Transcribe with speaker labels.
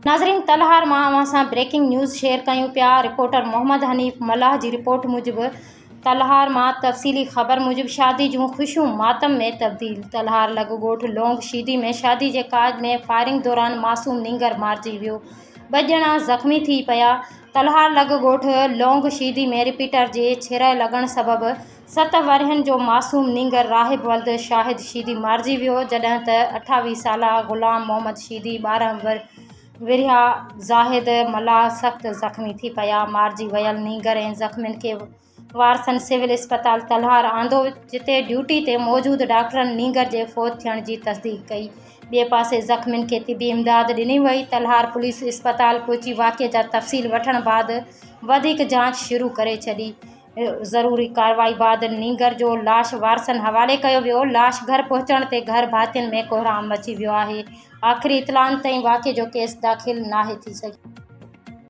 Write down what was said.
Speaker 1: ناظرين تلهار مان اوهان سان بريڪنگ نيوز شيئر ڪيون پيا رپورٽر محمد حنيف ملاح جي رپورٽ موجب تلهار مان تفصيلي خبر موجب شادي جون خوشيون ماتم ۾ تبديل تلهار لڳ ڳوٺ لونگ شيدي ۾ شادي جي ڪاڄ ۾ فائرنگ دوران معصوم نينگر مارجي ويو ٻه ڄڻا زخمي ٿي پيا تلهار لڳ ڳوٺ لونگ شيدي ۾ رپيٽر جي ڇري لڳڻ سبب ست ورهين جو معصوم نينگر راهب ولد شاهد شيدي مارجي ويو، جڏهن ته 28 سالا غلام محمد شيدي، 12 ورهيا زاهد ملاح سخت زخمي ٿي پيا، مارجي ويل نينگر ۽ زخمين کي وارثن سول اسپتال تلهار آندو، جتي ڊيوٽي تي موجود ڊاڪٽرن نينگر جي فوت ٿيڻ جي تصديق ڪئي. ٻئي پاسي زخمين کي طبي امداد ڏني وئي. تلهار پوليس اسپتال پهچي واقعي جا تفصيل وٺڻ بعد وڌيڪ جاچ شروع ڪري ڇڏي. ضروري ڪارروائي بعد نينگر جو لاش وارثن حوالي ڪيو ويو. لاش گهر پهچڻ تي گهر ڀاتين ۾ ڪهرام مچي ويو آهي. آخري اطلاعن تائين واقعي جو ڪيس داخل ناهي ٿي سگهيو.